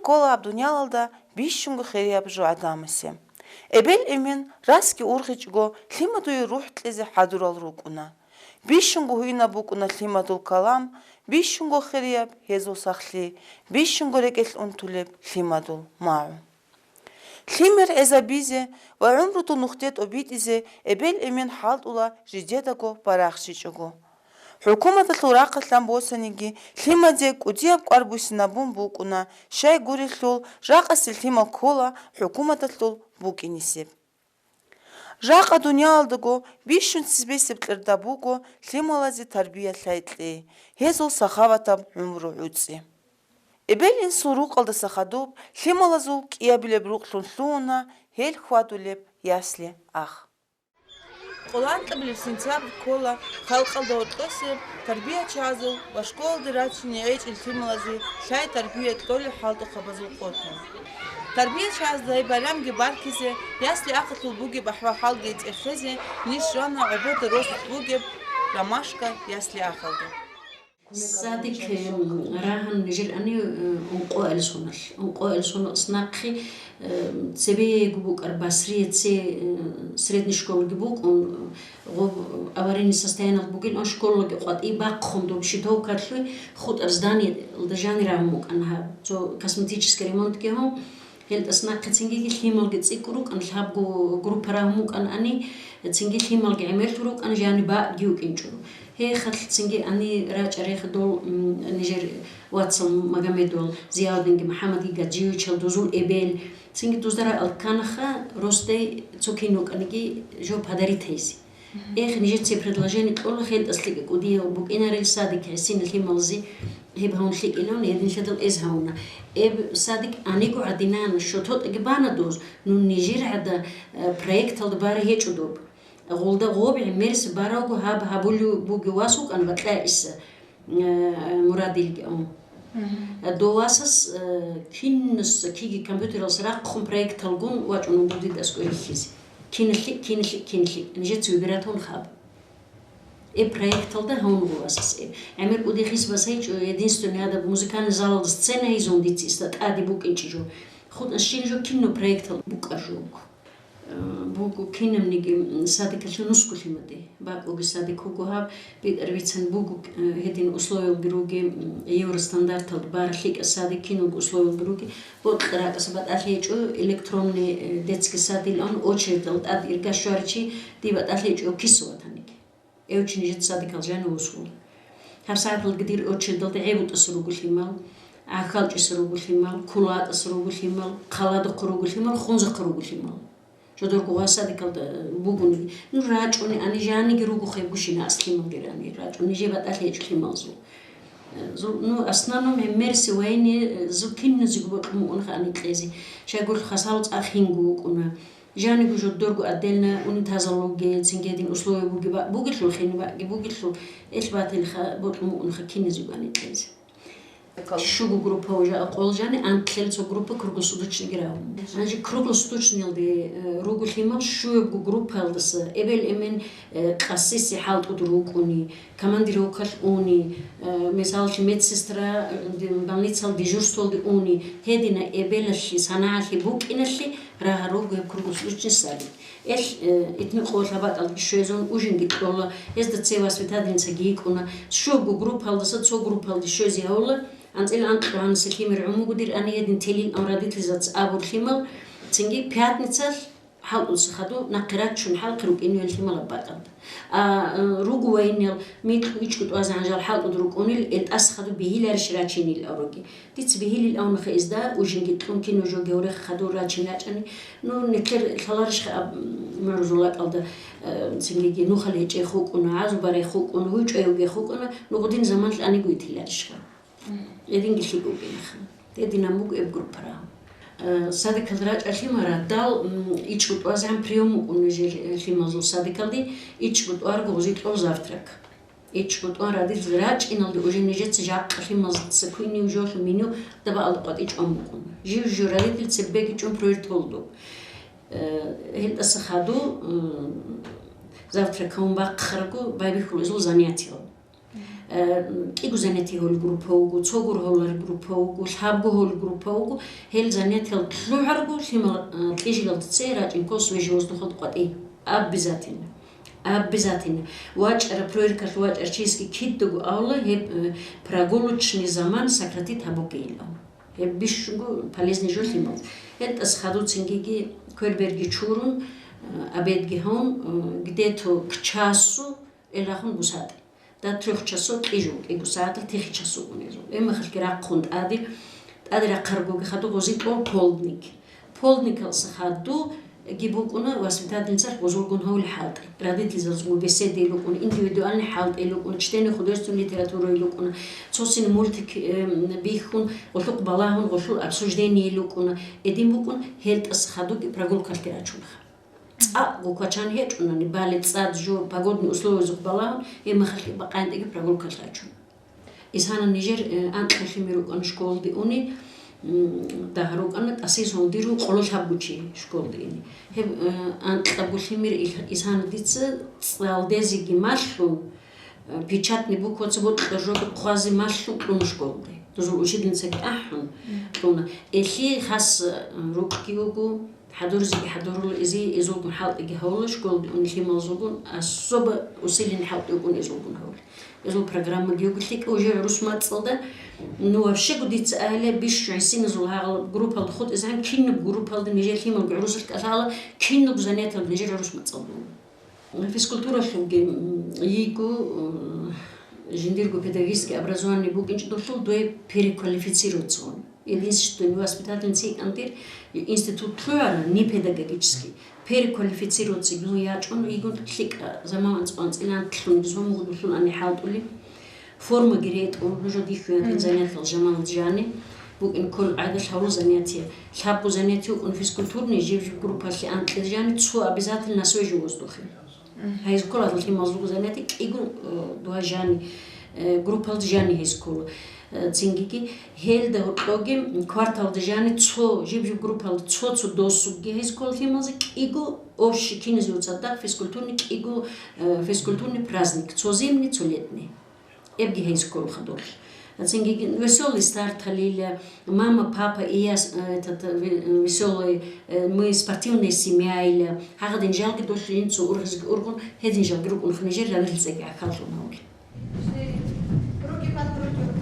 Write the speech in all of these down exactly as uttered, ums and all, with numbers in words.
ккола гьаб дуниялалда бищунго хирияб жо гӀадамасе. Эбел-эмен расги ургъичӀого лъимадуе рухӀ кьезе хӀадурал рукӀуна. Бищунго гьуинаб букӀуна лъимадул калам, бищунго хирияб гьезул сахлъи, бищунго рекӀелъ унтулеб лъимадул магӀу. Лъимер гӀезабизе ва гӀумрудул нухде тӀобитӀизе эбел-эмен хӀалтӀула жидедаго барахщичӀого. ХӀукуматалъул рахъалъан босаниги, лъимазе кӀудияб кӀвар буссинабун букӀуна, щай гурелъул, жакъасел лъимал ккола хӀукуматалъул букӀинисеб. Жакъа дуниялалдаго бищун цебесеб кьерда буго лъималазе тарбия лъай кьей, гьезул сахаватаб гӀумру гӀуцӀи. Эбел-инсул рукъалдаса хадуб лъималазул кӀиабилеб рукълъун лъугьуна гьел хьвадулеб ясли-ах. Къоло анкьабилеб сентябрь ккола халкъалда гьоркьосеб тарбиячагӀазул ва школалде рачине гӀечӀел лъималазе лъай тарбия кьолел хӀалтӀухъабазул къотӀун. ТарбиячагӀазда гьеб байрамги баркизе, ясли-ахалъул бугеб ахӀвал-хӀалги тӀехьезе ниж рана гӀобода росулъ бугеб «Ромашка» ясли-ахалде. Садик, м, рагьун нижер ани, э, ункъоялсуналъ. Ункъоялсуналъ нахъе, э, цебего букӀар Басрияце, э, средний школаги букӀун, гъоб аварийный состояниялъ бугин, он школаги къватӀи бахъун доб щитовкалъуй хутӀар зданиялда жанир гьабун букӀана гьаб. Цо косметический ремонтги гьун, гьел тӀас нахъе цинги лъималги цӀикӀкӀун рукӀана, лъабго группа рагьун букӀана ани, цинги лъималги гӀемерлъун рукӀана, жани бакӀги вукӀинчӀо. Гьехалъ цинги ани рачӀа рехи дол, м, нижер вацал Магомедовал Зияудинги МухӀаммадги Гаджиевичал дозул эбел. Цинги дузда ракӀал кканаха, росдай цо кин вукӀаниги жо подарить гьайзе. Мгм. Эх, нижеца предложение кьола, хел тӀаслъиги кӀудияв букӀинарел садик гӀисина лъималзи гьеб гьавун лъикӀилан, гьединлъидал эз гьавуна. Эб садик аниго гӀадинана, щототӀаги бана доз, ну нижер гӀада, э, проекталда бара гьечӀо доб. Гъолда гъоб гӀемерис баравго гьаб гьабулев бугев вас вукӀан ватӀа Иса, э, Мурадилги, о. Мгм. Дов васас, э, кинаса киги компьютералъ рахъун проекталгун вачӀун вуго дидасго рихьизе. Киналъи, киналъи, киналъи. Нижеца выбиратун хаб. Э, проекталда гьавун вуго васас. Э, гӀемер кӀудихъис басайчӀо, единственный гьадаб музыкальный залалда сцена гьезун дица иста тӀаде букӀинчӀи жо. ХутӀа щин жо кино проектал букӀар жо вуго. Э, буго кинабниги, м, садикалъе нусго лъимаде. БакӀуги садик вуго гьаб, битӀарабицан буго, э, гьедин условиялги руги, м, евростандарталда бара лъикӀа садик киналго условиялги руги. Бокьа ракӀаса батӀалъи гьечӀо, электронный, э, детский садилан очередьал тӀад ирга щваричи, дие батӀалъи гьечӀо кисо ватаниги. Эвчи нижеца садикал жанив вусгул. ГьабсагӀаталги дир очередалда гӀебутӀаса руго лъимал, гӀахьалчӀиса руго лъимал, кулатӀаса руго лъимал, хъаладухъа руго лъимал, хунзахъа руго лъимал. Жодорго ва садикалда бугони, ну, рачӀуни, ани жаниги руго хебгущина аслималги рани, рачӀуни же батӀалъи гьечӀо лъималзул. Зу-, ну, основном гӀемерси вайни, зу кинназего бокьун букӀунха ани кьезе. Шайгурл хасал цӀакъ гьинго вукӀуна. Жаниго жодорго отдельно унитазалуги, цинги гьедин условия буги ба-, бугелъул хинибаги бугелъул, элъ батилха бокьун букӀунха киназего ани кьезе. Щуго группа уже акъол жани, анкьлъел цо группа круглосуточныйги рагьун. Гьанже круглосуточныйалде, э, руго лъимал щуябго группаялдаса эбел-эмен, э, къасиси хӀалтӀуда рукӀуни, командировкалъ уни, э, мисалалъе, медсестра, э, ди-, больницал дежурстволде уни, гьедина эбелалъе, санагӀалъе букӀиналъе рагьа руго гьеб круглосуточный садик. Эл, э, итни къо лъабатӀалги щвезун, ужинги кьола, гьезда цевас витадинцаги йикӀуна. Щуго группалдаса цо группалде щвезе гьавула, анцӀила анкьго гьанасе лъимер гӀумуго дир ани гьедин телил ан родительзаца абур лъимал, цинги пятницалъ хӀалтӀуса хаду нахъе раччун хӀалхъи рукӀинивел лъималаб бакӀалда. А, э, руго вайинал микьу ичӀго тӀвазе гьанжал хӀалтӀуда рукӀунел, эл тӀаса хаду бегьиларищ рачинил авруги. Дица бегьилил авнаха изда, ужинги кьун кино жо геврех хадур рачин рачӀани, ну, нилъер лъаларищха аб-, марузул ракӀалда, э, цингиги нухал гьечӀей хукӀуна, гӀазу барай хукӀуна, гьуй чӀваюге хукӀуна, ну, гъудин заман лъаниго итиларищха. Мгм. Эдинги лъикӀ вукӀинаха. Эдинан буго эб группа рагьун. Э, садикал рачӀа лъимара дал, м, ичӀго тӀвазегӀан приём вукӀун нижер, э, лъималзул садикалде, ичӀго тӀварго гъузи кьол завтрак. ИчӀго тӀван радилъ рачӀиналде уже нижеца жакъа лъималзаца куйнив жолъун меню дабаалда къватӀичӀван букӀуна. Жив-жив радилъ цебеги чӀун проверить гьолдо. Э, гьелдаса хаду, э, завтрак гьавун бахъарабго байбихьула изул занятиял. Э, кӀиго занятие гьолеб группа вуго, цого гьолеб группа вуго, лъабго гьолеб группа вуго, гьел занятиял лъугӀарго лъимал, э, кьижилалда цее рачӀин ккола свежий воздухалда къватӀи. Обязательно. Обязательно. ВачӀараб, проверкалъ вачӀарав чиясги кидаго авла гьеб, э, прогулочный заман сократить гьабугейилан. Гьеб бищунго полезный жо лъималда. ГьелтӀас хадув цингиги кверберги чурун, э, обедги гьун, э, где-то к часу элахун бусатӀи. До трёх часов кьижун, кӀиго сагӀаталъ тихи часов унезул. Эмахалъги рахъун тӀаде, тӀаде рахъаргоги хадув гъозин кьол полдник. Полдникалса хадуги букӀуна воспитательницалъ гъозулгун гьавли хӀалтӀи. Родительзалзул беседа илукӀун, индивидуальный хӀалтӀи илукӀун, чтение художественной литературы илукӀуна, цосин мультик, эм, бихьун, гъулъухъ балагьун, гъулъул обсуждение илукӀуна. Эдин букӀун гьелтӀас хадуги прогулкалъги рачунаха. ЦӀакъго квачан гьечӀунани, бале цӀад жо погодный условиязухъ балагьун, гьеб мехалъги бакъаянтӀиги прогулкалъ рачун. Исана нижер, э, анкьго лъимер рукӀана школалде уни, м, дагьа рукӀана, тӀасиз гьундиру къоло лъабго чи школалде ини. Гьеб, э, анкьабго лъимер ил-, исана дица цӀалдезеги малъун, э, печатный букваца бокьор жоги хъвазе малъун кьуна школалде. Дузул учительницаги ахӀун кьуна. Элъи хас, э, рукъги вуго, хӀадурзеги хӀадурула изи, изулгун хӀалтӀиги гьавула, школалде уни лъималзулгун, особо усилине хӀалтӀи вукӀун изулгун гьавула. Изул программаги вуго лъикӀа уже гӀурус мацӀалда. Ну, вообще-го дица агьле бищун гӀисиназул гьагъал группалда хутӀизегӀан, кинаб группалда нижер лъималги гӀурусалъ кӀалъала, кинаб занятиялда нижер гӀурус мацӀалда вуго. Физкультуралъулги, м, йиго, м, жиндирго педагогический образование букӀинчӀо долъул дуе переквалифицироваться гьун. Единственный воспитательница йикӀан дир институт лъугӀана, не педагогический. Переквалифицироваться гьун ячӀун, йигун лъикӀа заман анцӀ-, анцӀила анлъун, бизмамугъ дулъун ани хӀалтӀули. Формаги ретӀун, нуж дихьуян занятиял жамал жани, букӀин ккол гӀадал гьавул занятие. Лъабго занятие вукӀун физкультурный, жиб-жиб группалъе анкьил жани, цо обязательно свежий воздухе. Гьайз ккола гьадал лъималзул занятие кӀиго, э, дугьа жани, э, группалда жани гьез ккола. Э, цингиги гьелда гьоркьоги кварталда жани цо, жиб-жиб группалда цо-цо досугги гьез ккола лъималзе кӀиго общий киназего цадахъ физкультурный кӀиго, э, физкультурный праздник, цо зимний, цо летний. Эбги гьез ккола хадурлъ. Цингиги веселый старт гьалила, мама, папа и я, э, этот, э, ве-, веселый, э, мы спортивная семья или гьагъадин жалги долъугьин цо ургъизги ургъун, гьедин жалги рукӀун хнижер равил цӀеги гӀахьаллъун гьавли. Четыре. Руки под грудью.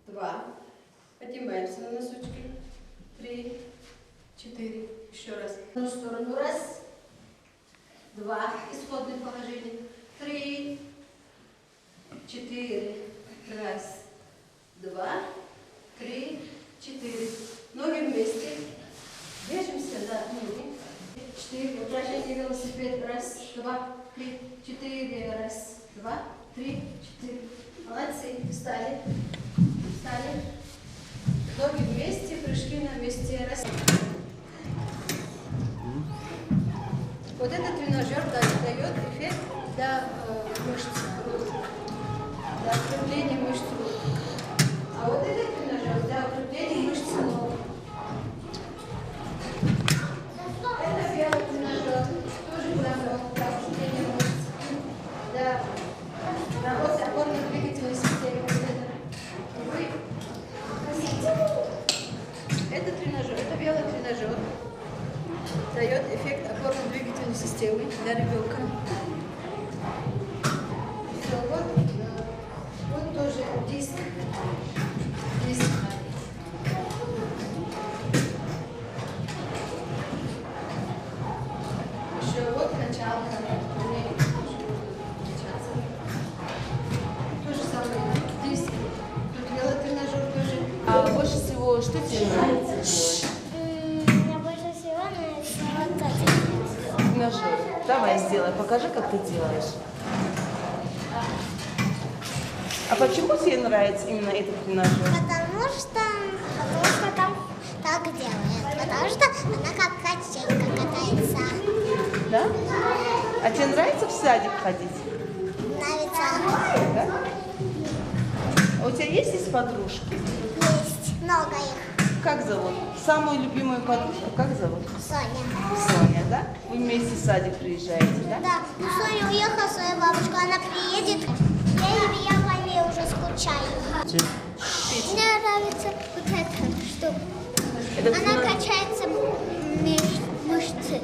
Два. Поднимаемся на носочки. Три. Четыре. Ещё раз. В одну сторону. Раз. Два. Исходное положение. Три. Четыре. Раз. Два. Три. Четыре. Ноги вместе. Держимся за ноги. Четыре. Упражнение велосипед. Раз, два, три, четыре. Раз, два, три, четыре. Молодцы. Встали. Встали. Ноги вместе, прыжки на месте. Раз. Вот этот тренажёр да-, даёт эффект для, э, мышц рук, для укрепления мышц рук. А вот этот тренажёр для укрепления мышц ног. Это велотренажёр, тоже для ног, для укрепления мышц, для работы опорно-двигательной системы. Вы хотите? Это тренажёр, это велотренажёр. Даёт эффект опорно-двигательной системы для ребёнка. Ещё вот, э, вот тоже диск. Диск. Ещё вот качалка. Тоже самое. Диск. Тут велотренажёр тоже. А больше всего что тебе нравится делать? М, мне больше всего нравится вот этот. Тренажёр. Давай сделай, покажи, как ты делаешь. А почему тебе нравится именно этот тренажёр? Потому что, потому что там так делают, потому что она как качелька катается. Да? А тебе нравится в садик ходить? Нравится. Да? А у тебя есть здесь подружки? Есть, много их. Как зовут? Самую любимую подружку как зовут? Соня. Соня, да? Вы вместе в садик приезжаете, да? Да. Ну, Соня уехала, своя бабушка, она приедет. Я, я по ней уже скучаю. Мне нравится вот эта штука. Это Она физкультура. Качается м- мыш- мышцы.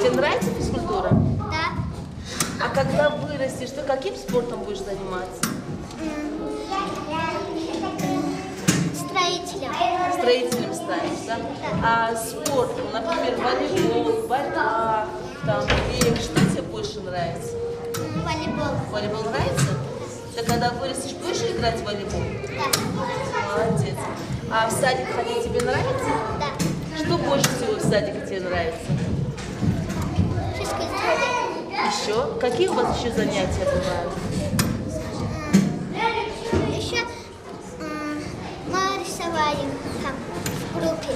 Тебе нравится физкультура? Да. А когда вырастешь, ты каким спортом будешь заниматься? М, Строителем. Строителем станешь, да? А спорт, ну, например, волейбол, борьба, там, бег, что тебе больше нравится? М, Волейбол. Волейбол нравится? Ты когда вырастешь, будешь играть в волейбол? Да. Молодец. А в садик ходить тебе нравится? Да. Что больше всего в садике тебе нравится? Физкультура. Еще? Какие у вас еще занятия бывают? Еще мы рисовали там в группе.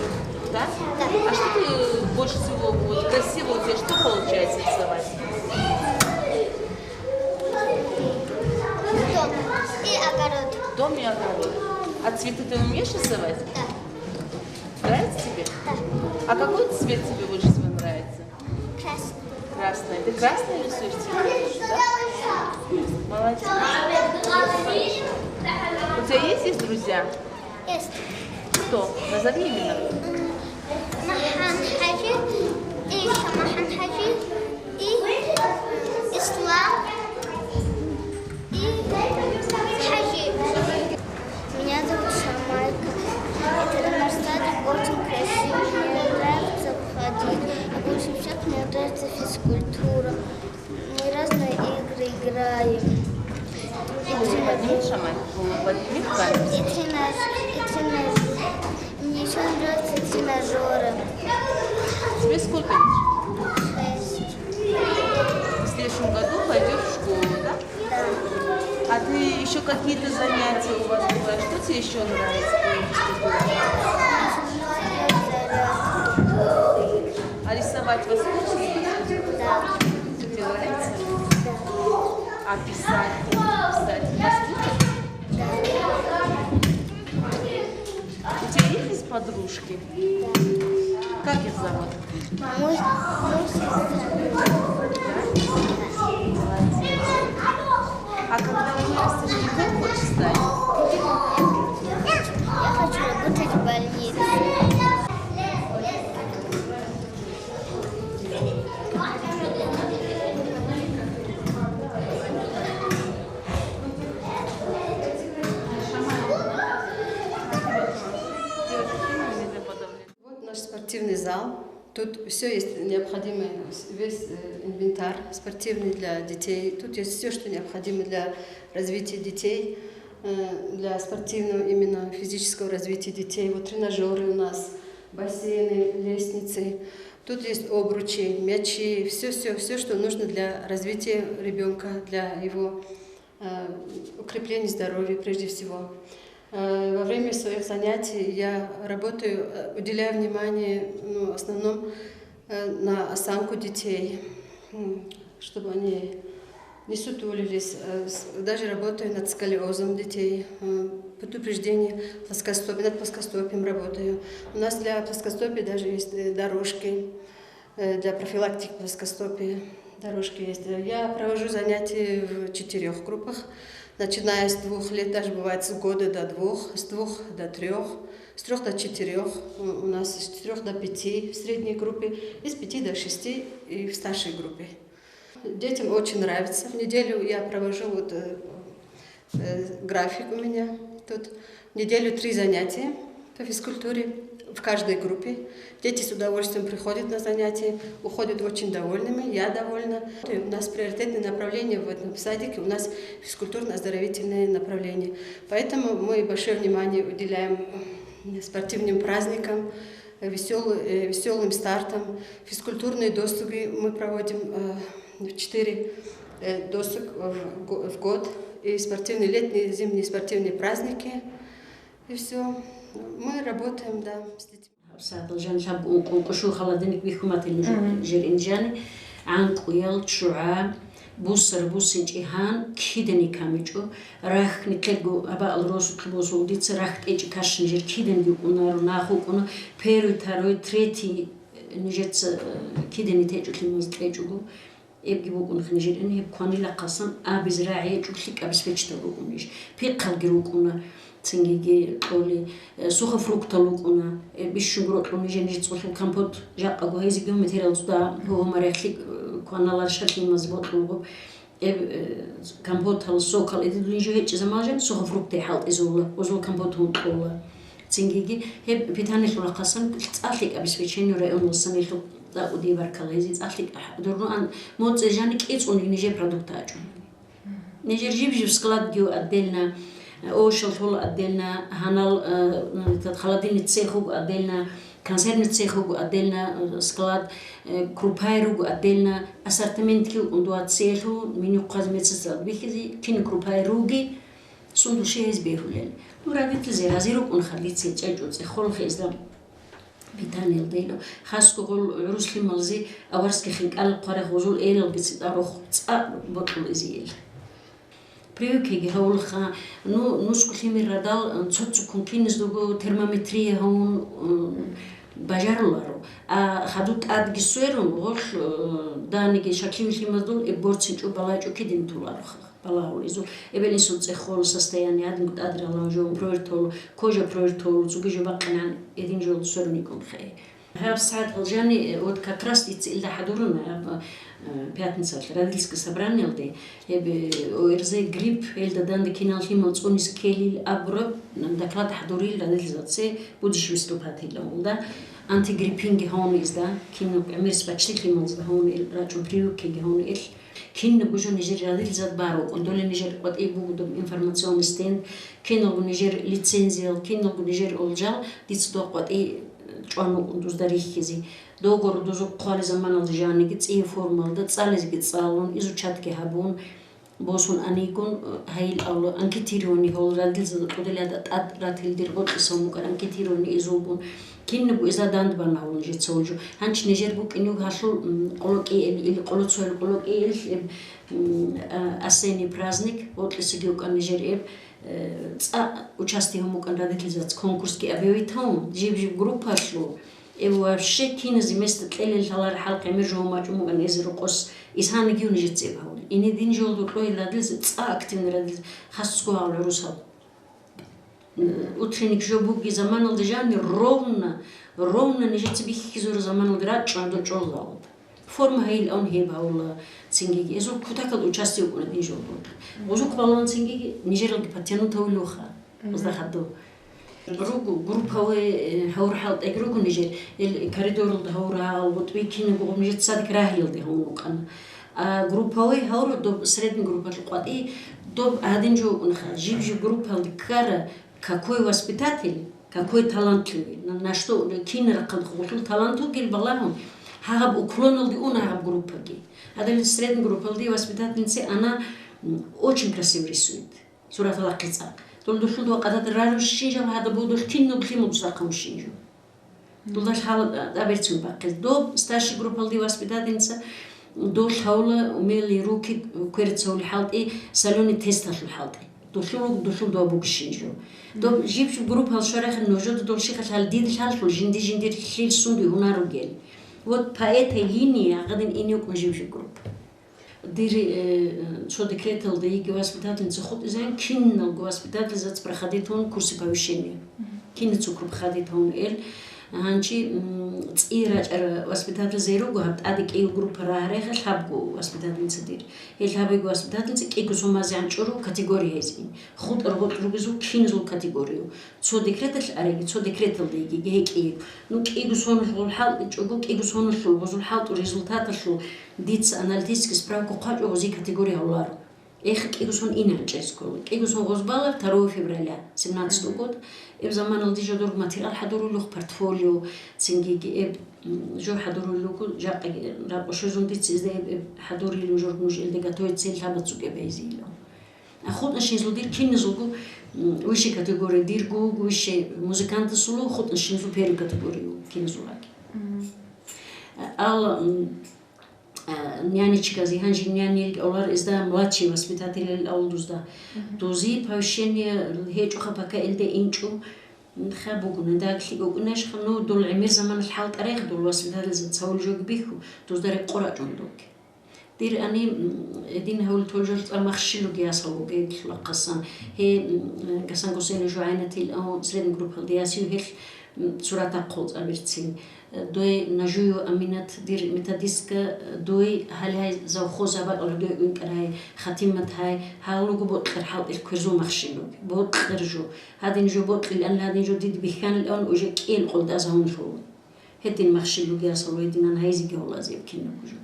Да? Да. А что ты больше всего, вот, красиво у тебя что получается рисовать? Дом и огород. Дом и огород. А цветы ты умеешь рисовать? Да. Нравится тебе? Да. А какой цвет тебе больше всего нравится? Красный. Красный. Ты красный рисуешь цветы? Да? Молодец. У тебя есть здесь друзья? Есть. Кто? Назови имена. М, Махан Хаджи и ещё Махан Хаджи и Ислам и Хаджи. Меня зовут Шамайка. Это наш садик очень красивый. Мне нравится ходить. А больше всех мне нравится физкультура. Мы разные игры играем. И Владимир тренажёр- Шамай, Владимир Владимирович. И тренаж- и тренаж- Мне ещё нравятся тренажёры. Тебе сколько лет? Шесть. В следующем году пойдёшь в школу, да? Да. А ты ещё какие-то занятия у вас бывают? Что тебе ещё нравится? А рисовать вас учили? Да. Тебе нравится? Да. А писать? Писать вас учат? Да. У тебя есть здесь подружки? Да. Как их зовут? Мой, мой сестра. Молодец. А когда вырастешь, ты кем хочешь стать? Я хочу работать в больнице. Вот наш спортивный зал. Тут всё есть необходимое, весь, э, инвентарь спортивный для детей. Тут есть всё, что необходимо для развития детей, э, для спортивного, именно физического развития детей. Вот тренажёры у нас, бассейны, лестницы. Тут есть обручи, мячи, всё, всё, всё, что нужно для развития ребёнка, для его э, укрепление здоровья прежде всего. Э, во время своих занятий я работаю, э, уделяю внимание, ну, в основном, э, на осанку детей, м, чтобы они не сутулились. Э, с- даже работаю над сколиозом детей, э, предупреждение плоскостопия, над плоскостопием работаю. У нас для плоскостопия даже есть, э, дорожки. Э, для профилактики плоскостопия дорожки есть. Э, я провожу занятия в четырёх группах, начиная с двух лет, даже бывает с года до двух, с двух до трёх, с трёх до четырёх, у у нас с четырёх до пяти в средней группе, и с пяти до шести и в старшей группе. Детям очень нравится. В неделю я провожу вот, э, Э, график у меня тут. В неделю три занятия по физкультуре в каждой группе. Дети с удовольствием приходят на занятия, уходят очень довольными, я довольна. И у нас приоритетное направление в этом садике, у нас физкультурно-оздоровительное направление. Поэтому мы большое внимание уделяем, м, спортивным праздникам, весёлым стартам. Физкультурные досуги мы проводим, э, в четыре, э, досуг в го- в год. И спортивные летние, зимние спортивные праздники. И всё. Мы работаем, да, с детьми. Гьабсагьатал жаниб ункъо-ункъо щула халадиник бихьуматил жир инжани, гӀанкӀуял, ччугӀа, Буссара буссинчӀи гьан киданиги камичӀо, рахь никерго абаал росулъ босун дица рахь тӀечӀи кашин жер киданиги вукӀунаро, нах вукӀуна, первый, второй, третий, нижеца, э, кидани течӀолъимаз течӀого, эбги букӀунха нижер ин гьеб кванилахъасан абиз рагӀи гьечӀо лъикӀаб бесбечедал рукӀун иш. Пихъалги рукӀуна, цингиги кьоли, э, сухофруктал рукӀуна, э, бищунго рокьун нижер нижецӀулъул компот жакъаго гьезиги материал цӀуда гьугьу-марехлъи, э, кваналар шалъимазе бокьулго. Эб, э, компотал, сокал, эдил дунжу гьечӀезамалжан сухофрукти хӀалтӀизула, узул компот гьункьула. Цингиги гьеб питаниялъулахъасан цӀа лъикӀаб бесбечению районал санилъу дакӀуди баркала гьезие цӀа лъикӀа. Дурнуан моцӀе жани кӀицӀуни нижер продукт гьачӀун. Нижер жиб-жиб складгиу отдельно, э, овощалъул отдельно, гьанал, э, этот, холодильный цех вуго отдельно, консервный цех вуго отдельно, э, склад, э, крупай руго отдельно, ассортиментги вукӀун дуацелъул меню хъвазе мецецал бихьизе, кин крупай руги, сундул щегьез бегьулел. Ну, родительзе рази рукӀун халицел чӀечӀо цӀехолха изда питаниялда ил. Хасго гъол гӀурус лъималзи аварски хинкӀал хъварах гъузул эйлалги цӀитӀа роху цӀа бокьул изиел. Прививкаги гьавулха, ну, нусго лъимер радал, э, цо-цоккун киназдаго термометрия гьавун, э, бажаруларо. А хадуб тӀадги сверун, гъолъ, э, даниги шаклъи вилълъимаздул эб борцинчӀо балайчӀо кидин тулароха, балагьул изул. Эбел-инсул цӀехол состояние, гьадинго тӀадралан жо провертол, кожа провертол, цуги жо бакъинан, эдин жо сверун йикӀун хъе. ГьабсагӀат гьалжани, э, вот как раз дица илда хӀадуруна, гьаб, э, пятницалъ родительское собраниялде, гьеб, э, О Р З грипп, гьелда данде кинал лъимал цӀунис ккелил абураб, м, доклад хӀадурил родительзаце, будешь выступать илан гьелда. Антигриппинги гьавуна изда, кинаб гӀемерис бачли лъималзда гьавуна ил рачӀун, прививкаги гьавуна ил. Кинабго жо нижер родительзаца барукӀун, доле нижер къватӀиб буго доб информационный стенд, киналго нижер лицензиял, киналго нижер олжал, дица доб къватӀи чӀван вукӀун дузда рихьизе. Договор дузухъ хъвалел заманалда жаниги цӀие формалда цӀалезеги цӀалун, изучатги гьабун, босун анигун, гьайил авлу анкетирование гьавул родительзаца тӀуделалда тӀад ратил дир бокьиса мукӀар анкетирование изулгун. Кинабго иза дандбан гьавул нижеца гьул жо. Гьанчи нижер букӀин юг гьалъул, м, къоло кӀиел, или къоло цоял къоло кӀиел, эб, м, а, осенний праздник, бокьисаги вукӀан нижер эб, э, цӀа участие гьамукӀан родительзаца конкурсги объявить гьавун, жиб-жиб группалъул, эб вообще киназе место кьелел лъалар хӀалхъ гӀемер жо гьамачӀун букӀан эзе рокъос, исаниги унижеца эб гьавул. Ине дин жолда кьойил родилзе цӀа активный родилзе хасго гьавул гӀурусал. Утренник жо буги заманалда жанир ровно, ровно нижеца бихьизура заманалда рачӀун дочӀолалда. Форма гьайил ан гьеб гьавула цингиги. Эзул кутакалда участие вукӀуна дин жолдун. Гъузухъ балан цингиги нижералги подтянуть гьавулевха. Гъузда хадув. Руго, групповой, э, гьавур хӀалтӀаги руго нижер. Ил коридоралда гьавур гьагъал гъутӀби кинабго гъуб нижер цадик рагьлиялде гьавун вукӀана. А групповой гьавур доб средний группалъ къватӀи доб гьадин жо вукӀунаха. Жиб-жиб группалде ккара какой воспитатель, какой талантливый, на, на что, кин рахъалда гъулъул талант вугел балагьун, гьагъаб уклоналде уна гьагъаб группаги. Гьадал средний группалде воспитательница, она, м, очень красиво рисует. Суратал ахъи цӀакъ. Дол дулъул дова къадада рару щинжал гьада будулъ киннуг лъимуг сахъа мушинжу. Дулдал хал аберцун бахъи. Доб старший группалде воспитательница дол хавла умелые руки кверцавли хӀалтӀи, солёный тесталъул хӀалтӀи. Дулъул, дулъул дова бугищинжу. Доб жиб-жиб группал шарахин нужуда дол шихал хал дидил халлъул жинди-жиндир лъил сунги гьунар ругел. Вот по этой линии гьагъадин ин юкӀун жиб-жиб группа. Дир, э, цо декреталда йиги воспитательница хутӀизан, киналго воспитательзац проходитун курсы повышения. Кинацо проходитун эл. Гьанчи, м, цӀи рачӀара воспитательзай руго, гьаб тӀаде кӀиго группа рагьарайха лъабго воспитательница дир. Гьел лъабиго воспитательница кӀиго сумазегӀан чӀуру категория гьезин. ХутӀар гъутӀ ругезул киназул категорию. Цо декреталъ ареги, цо декреталда йигиги гьекӀи. Ну, кӀиго соналъул хӀалтӀичӀого, кӀиго соналъул гъузул хӀалтӀу результаталъул дица аналитический справка хъвачӀого гъузи категория гьавларо. Эхи кӀиго сон инан чӀезкула. КӀиго сон гъузбала второго февраля, семнадцатого года. Эб заманалде жодор материал хӀадурулух, портфолио, цингиги эб, м, жо хӀадурулугу, жакъа ракъушузун дица изде эб, эб хӀадурилу жорг нуж элде готовить цел лъабацукӀеб гьезилан. ХутӀнашинзул дир киназулгу, м, высшей категория диргу, высшей музыкантасулу хутӀнашинзул первой категорию киназулаги. Ал, м, А, нянечказе, гьанже нянилги авлар изда младший воспитатель авул дузда. Мгм. Дузи повышение гьечӀоха, пока илде инчӀо, ха бугуна, даглъи гукӀунашха, ну, дул гӀемер заманалъ хӀалтӀарайха, дул воспитательза цавул жог бихьу, дузда рекъо рачӀун дуги. Дир ани, м, эдин гьавул толжолцӀа махщилуги ясал бугедлъулахъасан. Гье, м, Гасан Гусейн жугӀайнатил, о, средний группалде ясив гьелъ, м, сурат ахъул цӀабирцин. Дой Нажуев Аминат, дир методистка, дой гьалай завхоз абакьалда дой ункӀарай, хатимат гьай, гьалуго бокьер хӀалтӀил кверзул махщилуги. Бокьер жо. Гьадин жо бокьилан, гьадин жо дид бихьанилан, уже кӀиел къолда азавун лъугьун. Гьедин махщел ругел салвединан гьайзеги гьолазеб кинабго жо.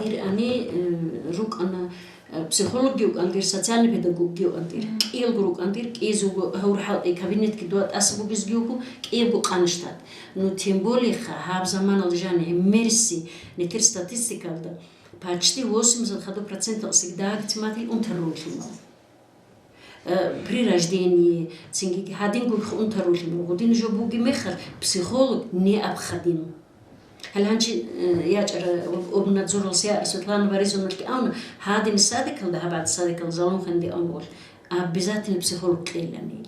Дир ани, э, рукӀана, э, психологги вукӀан дир, социальный педагогги вукӀан дир. Мгм. КӀиялго рукӀан дир, кӀиязулго гьавур хӀалтӀи кабинетги дуа тӀаса бугезги вуго, кӀиябго къана штат. Ну, тем более ха, гьаб заманалда жани гӀемерси нилъер статистикалда почти восемьдесят процентал всегда гитматил унтаруллъимал. Э, при рождении, цинги гьадингухъ унтаруллъимал, гъудин жо буги мехалъ, психолог необходим. Гьале гьанчи, э, ячӀара об-, обнадзоралъ Светлана Борисовналъги авна, гьадин садикалда, гьаб гӀад садикалда залумханде авнавал, обязательно психолог кьейиланила.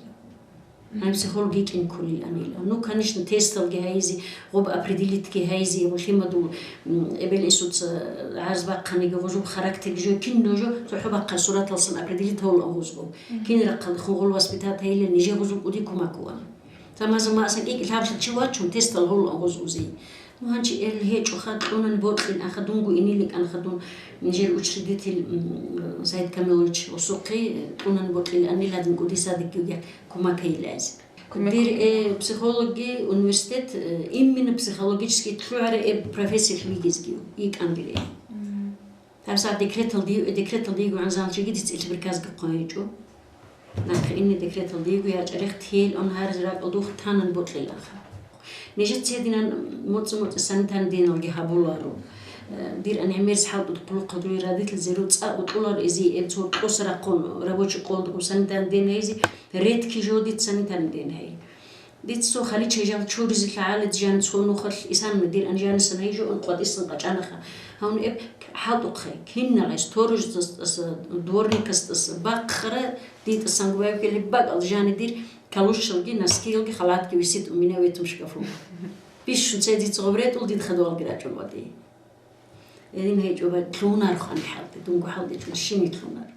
Гьаниб психолог йикӀин кколиланила. Ну, конечно, тесталги гьайизе, гъоб определитги гьайизе, гъулъимадул, м, эбел-инсуца гӀарз бахъаниги, гъузул характер жо, кин нужо цохӀо бахъа сураталсан определит гьавулан гъузбу. Мгм. Кин рахъалдехун гъул воспитат гьайилан, нижер гъузул кӀуди кумак гьаван. Замаза масан кӀикӀ лъабжа чи вачун тестал гьавулан гъуз узи. Ну, гьанчи эл гьечӀоха, кьунан бокьил анха дунго иниликӀанха дун, нижер учредитель, м, Саид Камилович Осухъи, кьунан бокьил анил гьадин кӀуди садикги кумак гьайилазе. Кумек. Дир, э, психологи университет, э, именно психологический лъугӀара эб профессиялъ вигезги йикӀан дир. Мгм. ГьабсагӀат декреталда йи-, декреталда йигогӀан залчиги дица ил приказги хъван гьечӀо. Нахъе инни декреталда йиго ячӀарихъ тел он гьариз ракӀалдухъ танан бокьилаха. Нижеца гьединан моцӀи-моцӀи санитарный деналги гьабуларо. Э, дир ани гӀемерис хӀалтӀуда хъулухъалда ругел родительзе руцӀа бутӀуларо эзи, эб цо кьоса рахъун рабочий къолдухъ санитарный ден гьайизе, редки жо дица санитарный ден гьай. Дица цо хали чайжал чуризе лъагӀализе жаница гьунухъалъ исан дир ани жанисан гьайжо ун къватӀисан къачӀанаха. Гьавун эб хӀалтӀухъе, киналай сторождас тӀаса, дворникас тӀаса, бахъара дитӀасан губаевкелеб бакӀал жани дир калошалги, носкиялги, халатги висит у меня в этом шкафу. Бищун цей дица гъоб ретӀул дид хадуалги рачӀун ватӀи. Гьедин гьечӀо ва лъугьунарухъ ани хӀалтӀи, дунго хӀалтӀичӀун щини лъугьунар.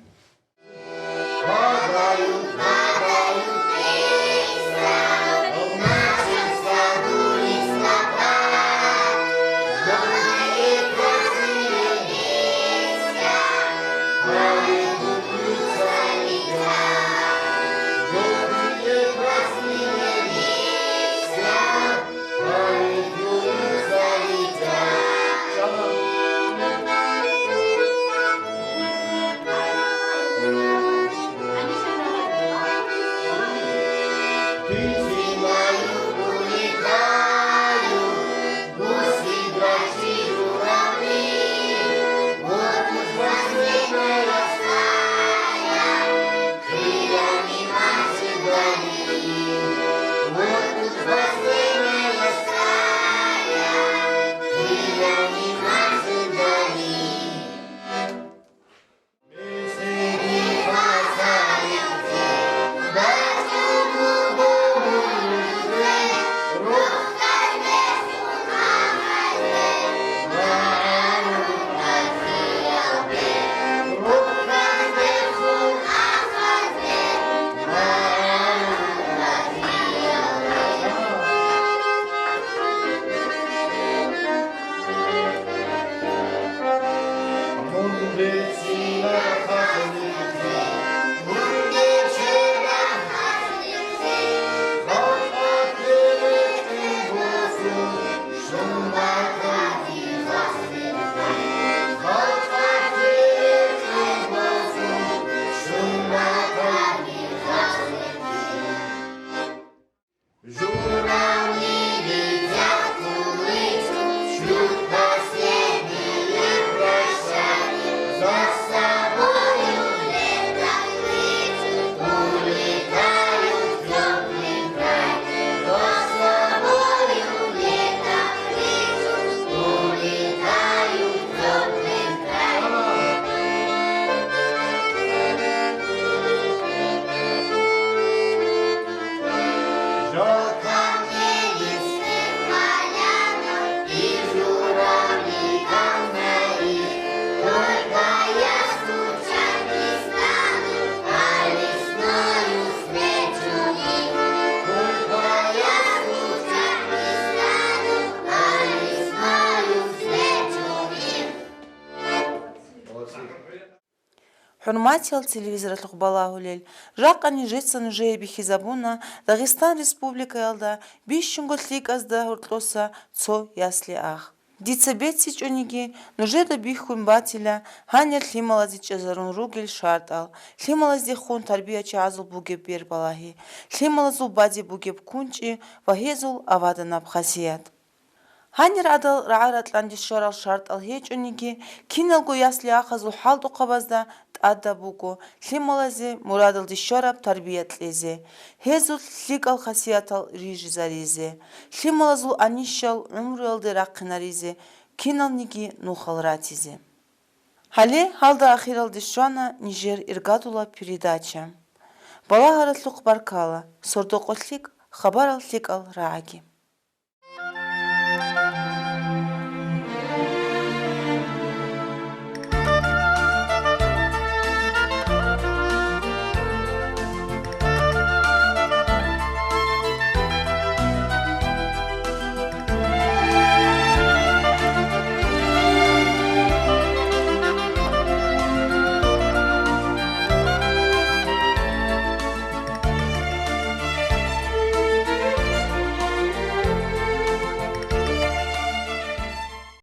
ХӀурматиял телевизоралъухъ балагьулел, жакъа нижеца нужее бихьизабуна Дагъистан Республикаялда бищунго лъикӀазда гьоркьоса цо ясли-ах. Дица бецичӀониги, нужеда бихьун батила гьанир лъималазе чӀезарун ругел шартӀал, лъималаздехун тарбиячагӀазул бугеб бербалагьи, лъималазул базе бугеб кунчӀи ва гьезул аваданаб хасият. Гьанир гӀадал рагӀа-ракьанде щварал шартӀал гьечӀониги, киналго ясли-ахазул хӀалтӀухъабазда тӀадаб буго лъималазе мурадалде щвараб тарбия кьезе, гьезулъ лъикӀал хасиятал рижизаризе, лъималазул анищал гӀумруялде рахъинаризе, киналниги нухал ратизе. Гьале гьалда ахиралде щвана нижер иргадулаб передача. Балагьаралъухъ баркала, сордо-къо лъикӀ, хабарал лъикӀал рагӀаги.